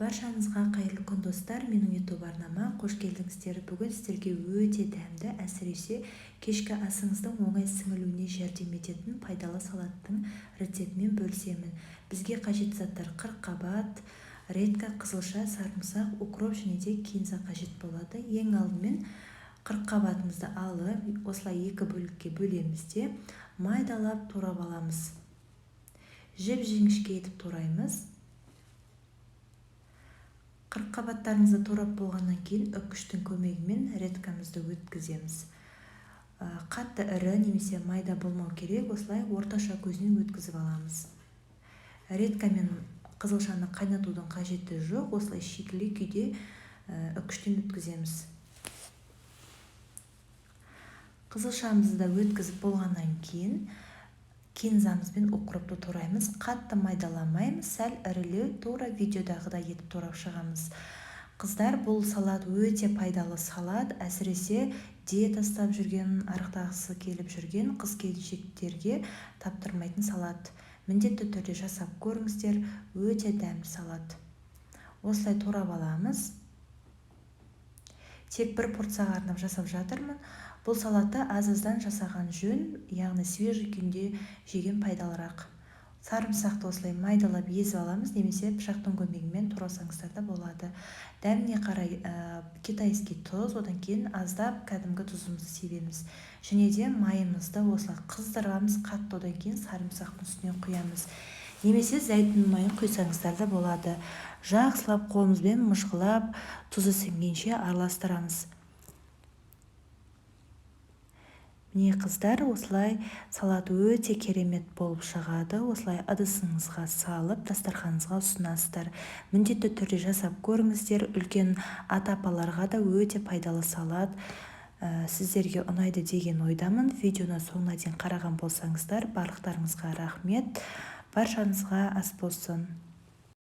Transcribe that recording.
Баршаңызға қайырлы күн, достар! Менің YouTube арнама қош келдіңіздер! Бүгін сіздерге өте дәмді, әсіресе кешкі асыңыздың оңай сіңілуіне жәрдем ететін пайдалы салаттың рецептімен бөлісемін. Бізге қажетті заттар: қырыққабат, редька, қызылша, сарымсақ, укроп және де кинза қажет болады. Ең алдымен қырыққабатымызды алып, осылай екі бөлікке бөлеміз де, майдалап турап аламыз. Жіп жіңішке етіп тураймыз. Қырыққабаттарымызды турап болғаннан кейін үккіштің көмегімен редькамызды өткіземіз. Қатты ірі немесе майда болмау керек, осылай орташа көзінен өткізіп аламыз. Редька мен қызылшаны қайнатудың қажеті жоқ, осылай шикілі күйде үккіштен өткіземіз. Қызылшамызды да өткізіп болғаннан кейін кинзамыз бен укропты тураймыз. Қатты майдаламаймыз, сәл ірілеу, тура видеодағыдай етіп турап шығамыз. Қыздар, бұл салат өте пайдалы салат, әсіресе диета ұстап жүрген, арықтағысы келіп жүрген қыз келіншектерге таптырмайтын салат. Міндетті түрде жасап көріңіздер, өте дәмді салат. Осылай турап аламыз. Тек бір порцияға арнап жасап жатырмын. Бұл салатты аз-аздан жасаған жөн, яғни свежий күйінде жеген пайдалырақ. Сарымсақты осылай майдалап езіп аламыз немесе пышақтың көмегімен турасаңыздар да болады. Дәміне қарай китайский тұз, одан кейін аздап кәдімгі тұзымызды себеміз. Және де майымызды осылай қыздырамыз қатты, одан кейін сарымсақтың үстіне құямыз. Немесе зәйтүн майын құйсаңыздар да болады. Жақсылап қолымызбен мыжғылап, тұзы сіңгенше араластырамыз. Міне, қыздар, осылай салат өте керемет болып шығады. Осылай ыдысыңызға салып, дастарханыңызға ұсынасыздар. Міндетті түрде жасап көріңіздер. Үлкен ата-апаларға да өте пайдалы салат. Сіздерге ұнайды деген ойдамын. Видеоны соңына дейін қараған болсаңыздар, барлықтарыңызға рахмет. Баршаңызға ас болсын.